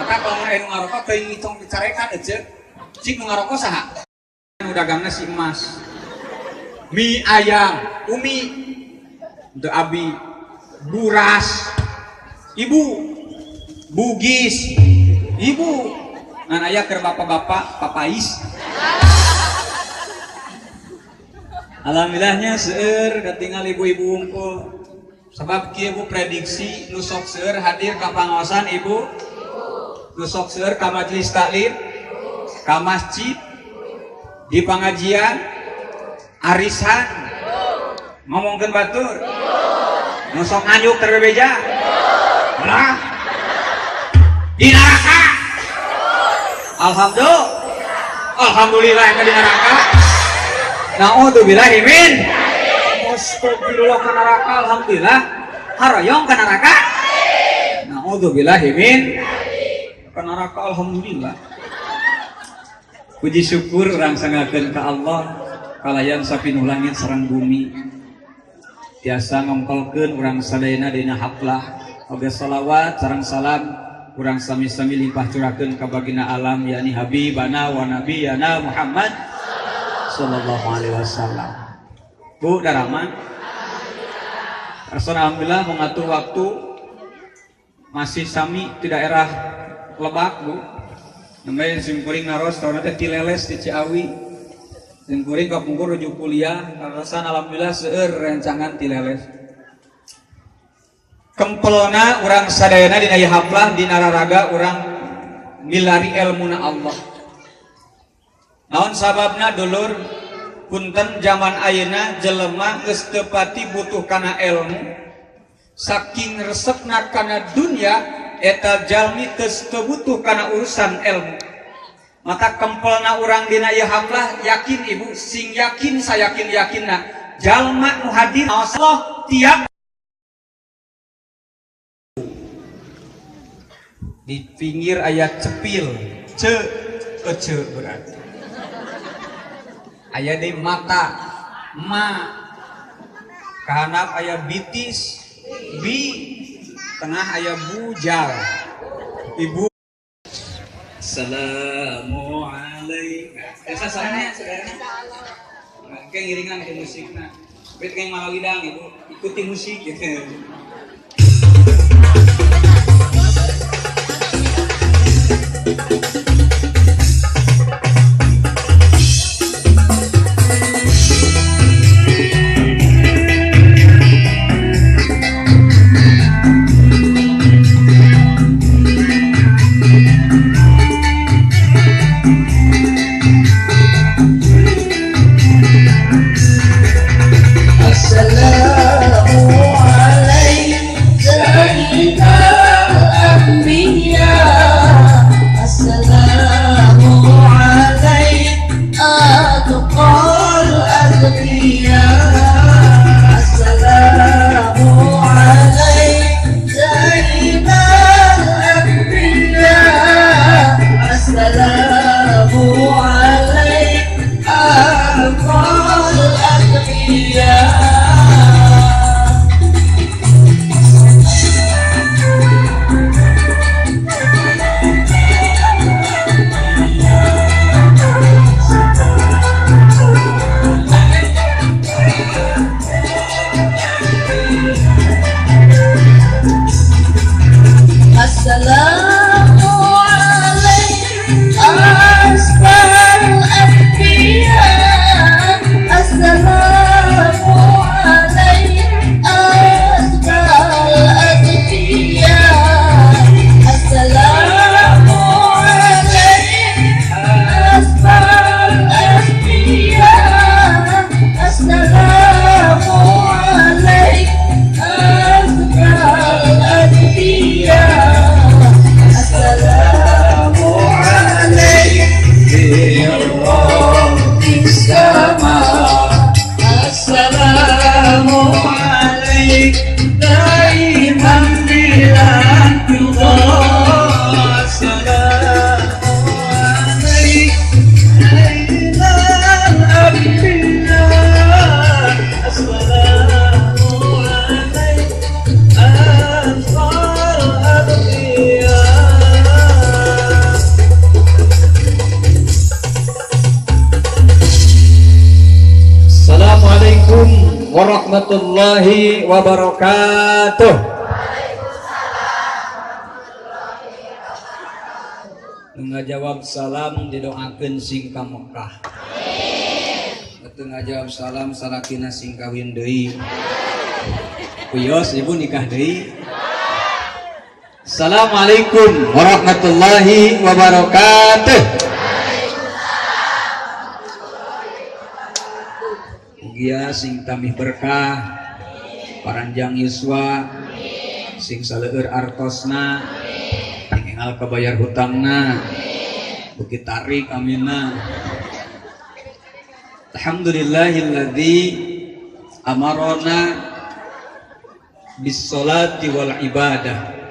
Maka kalau anu ngarokok teuing ngitung dicarekan ece. Cik nu ngarokok saha? Nu dagangna si emas. Mie ayam, umi, teu abi, buras, ibu, bugis, ibu. Ngan aya keur bapak-bapak papais. Alhamdulillahnya seueur katingal ibu-ibu wungkul. Sebab kieu Bu prediksi nu sok seueur hadir ka pangaosan ibu, nu sok seueur ka majelis taklim, ka masjid, di pengajian, arisan, ngomongkeun batur, nu sok nganyuk terbebeja, lah di neraka. Alhamdulillah, alhamdulillah yang di neraka. Naudzubillahi min. Astagfirullah ka neraka, alhamdulillah. Haroyong ka neraka. Naudzubillahi min. Ka neraka alhamdulillah. Puji syukur urang sangakeun ka Allah kalayan sapinuh langit sareng bumi. Tiasa ngongkolkeun urang sadayana dina haflah oge salawat sareng salam urang sami-sami limpah curahkeun ka baginda alam yakni habibana wa nabiyana Muhammad sallallahu alaihi wasallam. Bu Darama, alhamdulillah mengatur waktu masih sami di daerah Lebak Bu. Namanya simkuring naros tahun teh Tileles di Ciawi. Simkuring kapungkur rujuk kuliah, karasan alhamdulillah seueur rencangan Tileles. Kempelna urang sadayana dina ieu haflah dina raraga urang milari elmuna Allah. Naon sababna dulur punten zaman ayeuna jelema geus teu pati butuh kana elmu. Saking resepna kana dunya eta jalmi geus teu butuh kana urusan elmu. Maka kempelna urang dina ieu haflah yakin ibu sing yakin sayakin-yakinna jalma nu hadir Allah tiap di pinggir aya cepil ce ece berarti aya di mata ma kahanap aya bitis bi tengah aya bujal ibu. Assalamualaikum. Esa sana saudara. Kayak ngiringan ke musikna. Bet kayak malawidang ibu ikuti musik gitu. Assalamualaikum. warahmatullahi wabarakatuh. Ngajawab salam didoakeun sing ka Mekah. Teu ngajawab salam salakina sing kawin deui. Wios ibu nikah deui. Assalamualaikum warahmatullahi wabarakatuh. Mugia sing tamih berkah, paranjang yuswa, sing saleueur artosna, sing engal kabayar hutangna, beuki tarik aminna. Alhamdulillahilladzi amarona bis sholati wal ibadah.